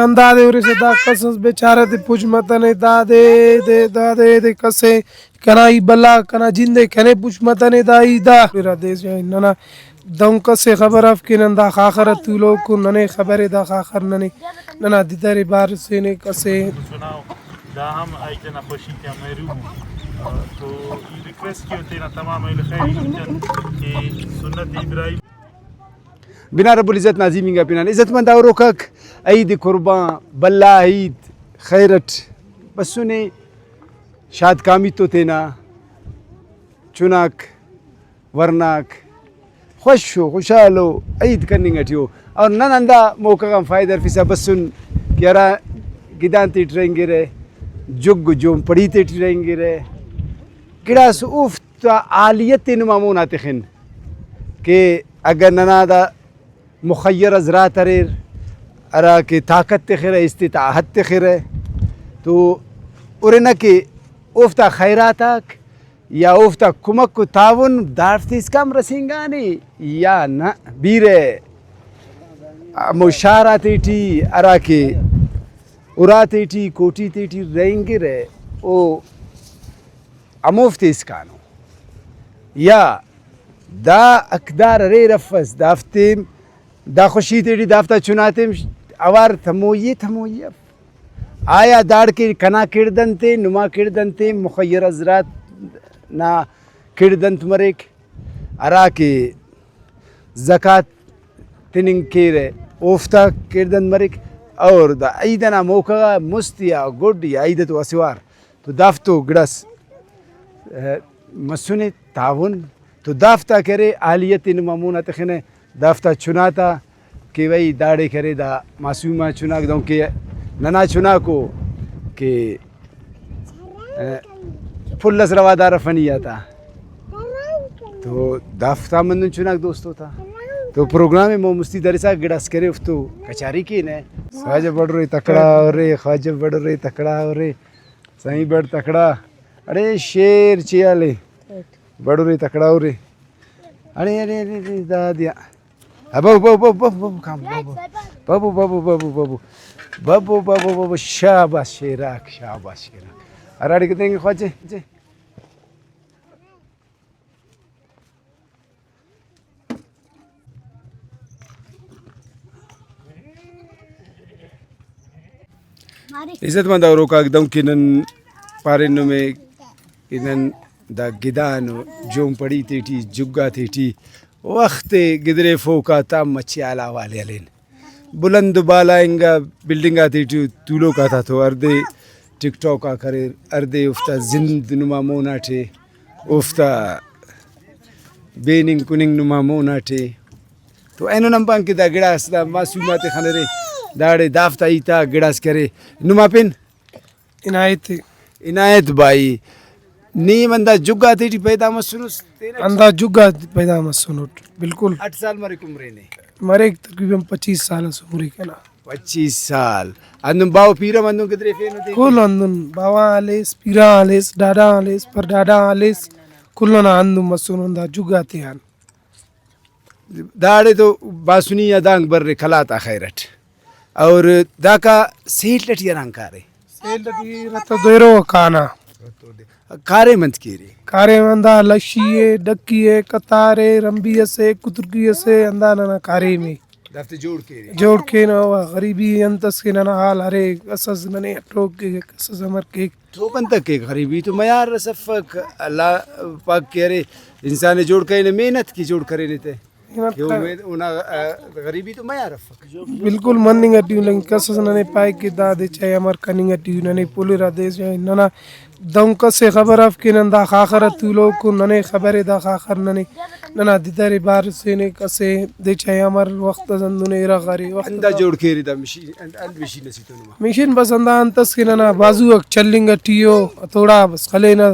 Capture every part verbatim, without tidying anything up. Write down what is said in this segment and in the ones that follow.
ہندادے ہُرسہ دا کس اس بیچارہ تے پُچ متنے، دادے دے، دادے دے کسے کنا ای بھلا، کنا جندے کنے پُچ متنے دا ای دا۔ پورا دیس ننا دہن کسے خبر اف کہ نن دا خاخر ءِ تولوکن، ننے خبرے دا خاخر ننے ننا ددرے بار سینے کسے۔ سناؤ، دا ہم آئی تینا خوشی تیا محروم ءُ۔ تو ای ریکویسٹ کیو تینا تمام اہل خیر ایلم تیان کہ سنت ابراہیم۔ بنا رب العزت نا عظیم انگا پنان۔ عزت مند اوروکاک، عید قربان، بھلا عید خیر اٹ بسنے، شاد کامی تو تینا چناک ورناک خوش ءُ خوشحال ءُ عید کننگ ٹی ءُ۔ اور نن ہندا موقع غان فائدہ ہرفسا بسن کہ ہرا گدان تیٹی رہینگرہ، جھگ و جون پڑی تیٹی رہینگرہ، گڑاس اوفتا حالیت ءِ نما مون آ تخن کہ اگہ ننا دا مخیر حضرات اریر، ہرا کہ طاقت تخرہ، استطاعت تخرہ، تو ہرنہ کہ اوفتا خیرات آک یا اوفتا کمک و تعاون دافتے اسکان رسینگانے یا نہ۔ بیرہ ہمو شار آتے ٹی ہرا کہ اراتے ٹی کوٹی تے ٹی رہینگرہ، او ہموفتے اسکانو یا دا حقدار اریر افس، دافتے دا خوشی تیٹی دافتا چناتے اوار تموئی ءِ، تموئی اف۔ آیا داڑکہ کنا کڑد انت ءِ، نما کڑد انت ءِ، مخیر حضرات نا کڑد انت مریک، ہرا کہ زکوٰۃ تننگ کیرہ، اوفتا کڑد انت مریک۔ اور دا عید ئنا موقع غا مست یا گڈ یا عید تو اسہ وار تو دافتو گڑاس، ء، مسنے تعاون تو دافتا کرے، حالیت ءِ نما مونا تخنہ، دافتا چناتا کہ بھئی داڑے کرے، دا معصوم آ چناک دہنکہ ننا چناکو کہ، ء، پھل اس روادار افنی آتا تو دافتا مندن چناک دوستو تا تو پروگرام ءِ مون مستی درسا گڑاس کرے، اوفتو کچاری کینہ۔ خواجہ بڑرے تکڑا ارے، خواجہ بڑرے تکڑا ارے۔ سائیں بڑ تکڑا۔ اڑے شیر چیالے۔ بڑورے تکڑا اورے۔ اڑے، اڑے، اڑے، اڑے، دادیا۔ ہاں، بابو، بابو، بابو، بابو، بابو، کام، بابو۔ بابو، بابو، بابو، بابو۔ بابو، بابو، بابو، شاباش شیراک، شاباش شیراک۔ ہراڑے کہ تینگے خواجہ، جے۔ عزت مند اوروکاک، دہنکہ نن پارینمے کہ نن دا گدان و جون پڑی تیٹی، جھگ آتیٹی وخت ءِ گدریفوک آتا مچے حال احوال ءِ ہلین۔ بلند و بالا انگا بلڈنگ آتیٹی تولوک آتا تو ہردے ٹک ٹاک آک اریر، ہردے اوفتا زند نما مون آٹے، اوفتا بیننگ کننگ نما مون آٹے۔ تو اینو نن پان کہ دا گڑاس دا معصوم آتے خنرے، داڑے دافتا ہیت آک گڑاس کرے۔ نما پن؟ عنایت۔ عنایت بھائی، نی ہم ہندا جھگ آتیٹی پیدا مسنس؟ تینا ہندا جھگ آ پیدا مسنٹ، بالکل۔ اٹ سال مریک عمر ءِ نے؟ مریک تقریباً پچیس سال اس عمر ءِ کنا۔ پچیس سال۔ ہندن باوہ پیرہ ہم ہندن گدریفینو دے؟ کل ہندن، باوہ ہلیس، پیرہ ہلیس، ڈاڈا ہلیس، پر ڈاڈا ہلیس، کل ئنا ہندن مسنو ہندا جھگ آتیان۔ داڑے تو باسنی آ دانگ برے قلات آ خیر اٹ۔ اور داکا سیل ٹی ہرانگ کارے؟ سیل ٹی رتو دیرو کانا۔ کاریم انت کیرے؟ کاریم ہندا لشی ءِ، ڈکی ءِ، قطار ءِ، رمبی اسے، کترکی اسے، ہندا ننا کاریم ءِ۔ دافتے جوڑ کیرے؟ جوڑ کینہ، غریبی انت اس کہ ننا حال ارے، کس اس ننے اٹوک کیک، کس اس امر کیک۔ تو بندغ کیک، غریبی تو میار اس افک، اللہ پاک کہ ارے انسان ءِ جوڑ کرینے، محنت کہ جوڑ کرینے تے۔ محنت کہ کر۔ امید اونا، آ، غریبی تو میار افک۔ بالکل مننگ ٹی ءُ، لیکن کس اس ننے پائک کہ دا دے چائے امر کننگ ٹی ءُ، ننے پلرہ دے چائے ننا دہنکہ سے خبر اف کہ نن دا خاخر ءِ تولوکن، ننے خبرے دا خاخر ننے ننا ددرے بار سینے کسے دے چائے امر وخت اس ہندن ایرغ ارے، وخت ہندا اس جوڑ کیرے دا مشین، انت، انت مشین اسے تو نما؟ مشین بس ہندا انت اس کہ ننا بازو آک چلنگ ٹی ءُ، ہتوڑا بس خلینہ،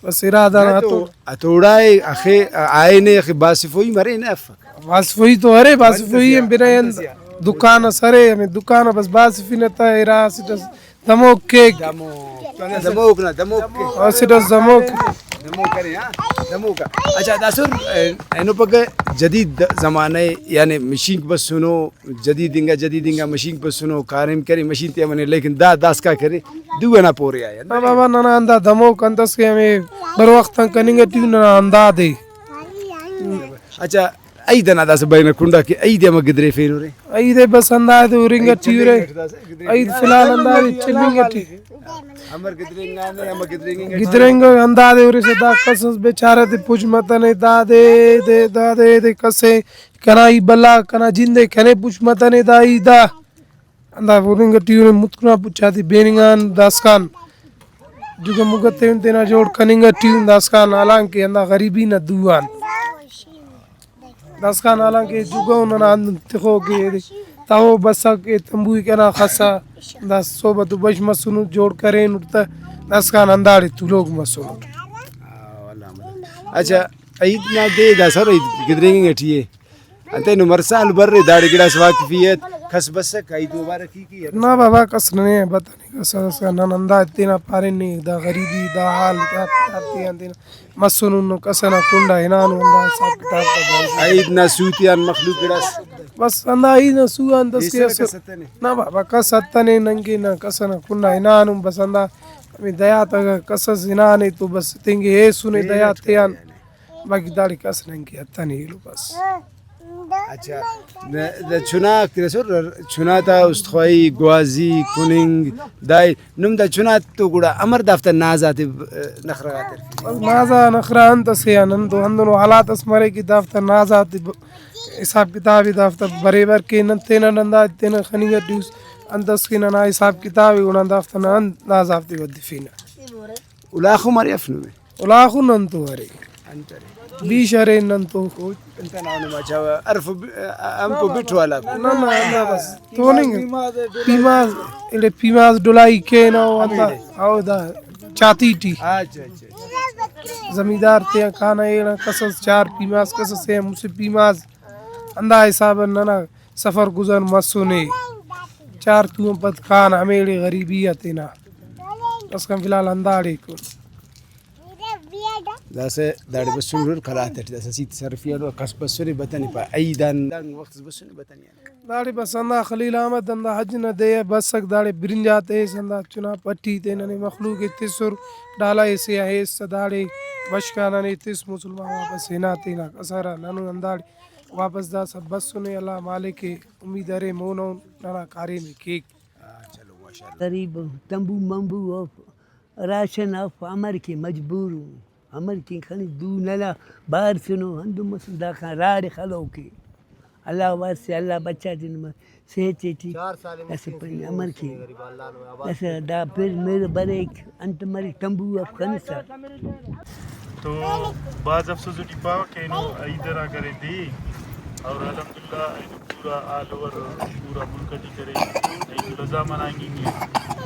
بس ارا دانا نہ تو ہتوڑا۔ ہتوڑا ءِ اخے آئینے اخے باسفوئی مرے نہ افک؟ باسفوئی تو ارے، باسفوئی ہم بنا انت۔ دکان اس ارے، ہمے دکان آ بس باسفنہ تہ، ارا اسٹ اس دموک کیک۔ دموک۔ تو ہندا دموک نا، دموک کیک۔ اسٹ اس دموک۔ دموک ارے، ہاں، دموک آ۔ اچھا، داسر، اے، اینو پگہ جدید زمانہ ءِ، یعنی مشینک بسنو، جدید انگا، جدید انگا مشینک بسنو، کاریم کرے، مشین تے امنے، لیکن دا داسکا کرے، دو ئنا پورے آ۔ ہاں بابا، ننا ہندا دموک انت اس کہ ہمے بروخت آن کننگ ٹی ننا ہندا دے۔ اچھا، عید ئنا داسہ برینا کنڈا کہ عید ئے امر گدریفینورے؟ عید ئے بس ہندادے ہرنگ ٹی ارے۔ عید فی الحال ہندادے چلینگ ٹی۔ امر گدرینگانے، امر گدرینگ ٹی۔ گدرینگ ہندادے ارے، دا کس اس بیچارہ تے پچ متنے، دادے دے، دادے دے کسے کنا ای بھلا، کنا جندے کنے پچ متنے دا عید آ۔ ہندا ہرنگ ٹی ارے، متکنا پچ آتے بیننگان داسکان۔ جگہ مگہ تیون تینا جوڑ کننگ ٹی اُن داسکان، حالانکہ ہندا غریبی نا دو آن۔ داسکان حالانکہ جگہ اُن ننا ہندن تخوک ءِ، تہو بسک ءِ، تمبو ءِ کنا خسا، دا صحبت و بش مسنٹ، جوڑ کرینٹ تہ داسکان ہنداڑے تولوک مسنٹ۔ اچھا، عید نا دے داسہ ارے، عید گدرینگ ٹی ءِ۔ انتئے نم ہر سال برے داڑے گڑاس واقفیت کس بسک عید مبارکی کے؟ نہ بابا، کس ننے بتنے، کس اس نن ہندا تینا پارین نے، دا غریبی، دا حال، دا تینا مسنن، کس ئنا کنڈا ہنانو، ہندا حساب کتاب تا بس۔ عید نا سو تیان مخلوق گڑاس۔ بس ہندا عید نا سو آن دس کے ایسر اس۔ کس اتنے؟ نہ بابا، کس اتنے ننکہ نہ کس ئنا کنڈا ہنانن، بس ہندا ہمے دیا تا کس اس ہنانے تو بس تینکہ ایسنے دیا تیان۔ باقی داڑے کس ننکہ اتنے ایلو بس۔ اچھا، دا، دا چنا آک تینا سر، چنا تا است خواہی، گوازی، کننگ، دائے نم دا چنا تو گڑا امر دافتا ناز آتے، نخرہ غاتے؟ ناز آ نخرہ انت اسے آ، نن تو ہندنو حالات اس مرے کہ دافتا ناز آتے ب-، حساب کتاب ءِ دافتا بریبر کے، نن تینا نن دا تینا خننگ ٹی اس، انت اس کہ ننا حساب کتاب ءِ گڑا دافتا نن ناز آتے ودفینہ۔ الاخو مرے اف نمے؟ الاخو نن تو ارے۔ انت ارے؟ بیش ارے نن تو۔ او انت نام اچھا، ارف ب-، ا-، ا-، ہمکو بٹ والا کو۔ نہ، نہ، نہ، بس۔ توننگ۔ پیماز، ایڑے پیماز ڈلائی کینہ او انت۔ ہمیڑے۔ او دا چاتی ٹی۔ اچھا، اچھا، اچھا۔ زمیندار تیان کانہ ایڑان کسس چار پیماز، کسس ایان مسہ پیماز۔ ہندا حساب آن ننا سفر گزر مسنے۔ چار تو آن پد کان ہمیڑے غریبی آ تینا۔ داسکان فی الحال ہنداڑے کن۔ داسہ داڑے بسنو کلات ٹی، داسہ اسیت سرفیانو، کس بسنے بتنے پا عید آن، دانگ وخت اس بسنے بتنے آن۔ داڑے بس ہندا خلیل احمد ہندا حج نا دے آ بسک، داڑے برنج آتے ایس، ہندا چنا پٹی تے ننے مخلوق ءِ تسر، ڈالہ ایسے آ ایس تہ داڑے بشکا ننے تس مسلمان واپس ہنا تینا کسر آ، ننو ہنداڑے واپس داسہ بسنے، اللہ مالک ءِ امید ارے مونو ننا کاریم ءِ کیک۔ غریب تمبو ممبو اف، راشن اف، امر کہ مجبور اُن، امر کہ خنس دو ننا بارسنو، ہندن مسن داخان راڑ خلوکے۔ اللہ واسطے اللہ بچا دے نما صحت ٹی۔ اسہ پنی امر کہ اسہ دا پھر میرو بریک، انت مریک تمبو اف خنسا۔ تو بھاز افسوس ٹی پاوہ کہ اینو عید ہرا کرے دے اور الحمدللہ اینو پورا آل اوور پورا ملک ٹی کرے عید الاضحی منانگنگ ءِ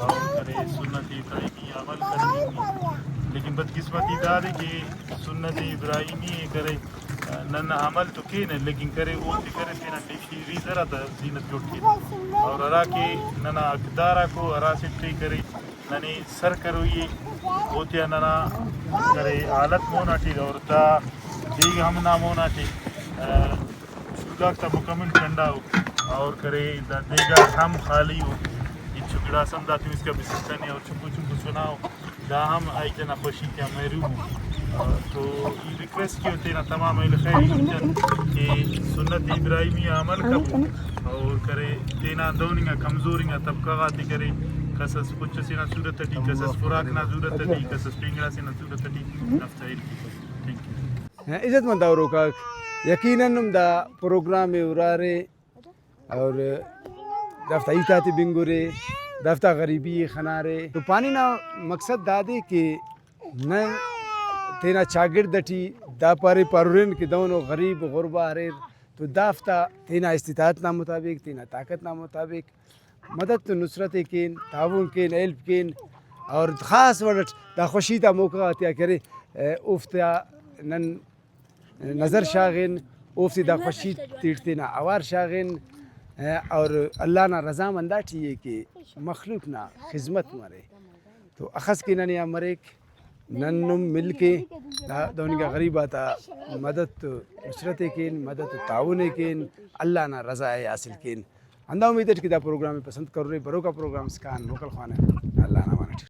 اور کرے سنت ابراہیمی عمل کننگ ءِ۔ لیکن بدقسمتی دادے کہ سنت ابراہیمی ءِ کرے نن عمل تو کینہ لیکن کرے اوفتے کرے تینا ڈیشی ریزر آتا زینت جوڑ کینہ اور ہرا کہ ننا حقدار آکو ہرا اسٹ ءِ کرے ننے سر کروئی ءِ، اوتیا ننا کرے حالت مون آٹی اور دا بیگہ ہم نا مون آٹی، آ، اسکول آک تا مکمل ٹھنڈا ءُ اور کرے دا دیگہ ہم خالی ءُ، ہچو گڑاس ہم دا تم اسکا بسستنے اور چنکو چنکو سنا ءُ، دا ہم ایت ئنا خوشی تیا محروم ءُ۔ آ، تو ای ریکویسٹ کیو تینا تمام اہل خیر ایلم جان کہ سنت ابراہیمی آ عمل کبو اور کرے تینا دہن انگا کمزور انگا طبقہ غاتے کرے، کسس پچ ئسے نا صورت ٹی، کسس خوراک نا صورت ٹی، کسس پینگڑا سے نا صورت ٹی دافتا ہیلپ کیک۔ تھینک یو۔ عزت مند اوروکاک، یقیناً نم دا پروگرام ءِ ہرارے اور دافتا ہیت آتے بنگرے، دافتا غریبی ءِ خنارے۔ تو پاننگ نا مقصد دادے کہ نن تینا چاگڑد اٹی دا پارے پارورین کہ دہنو غریب غربا اریر تو دافتا تینا استطاعت نا مطابق، تینا طاقت نا مطابق مدد تو نصرت ءِ کین، تعاون کین، ہیلپ کین اور خاص وڑ اٹ دا خوشی تا موقع غاتیا کہ ارے، اوفتا نن نظر شاغن، اوفتے دا خوشی تیٹ تینا اوار شاغن۔ اور اللہ نا رضامند آٹی ءِ کہ مخلوق نا خذمت مرے۔ تو اخس کہ ننے آ مریک، نن نم مل کے دا دہننگا غریب آتا مدد و نصرت ءِ کین، مدد و تعاون ءِ کین، اللہ نا رضا ءِ حاصل کین۔ ہندا امید اٹ کہ دا پروگرام ءِ پسند کرورے، بروکا پروگرام اسکان موکل خوانہ۔ اللہ نا امان اٹ۔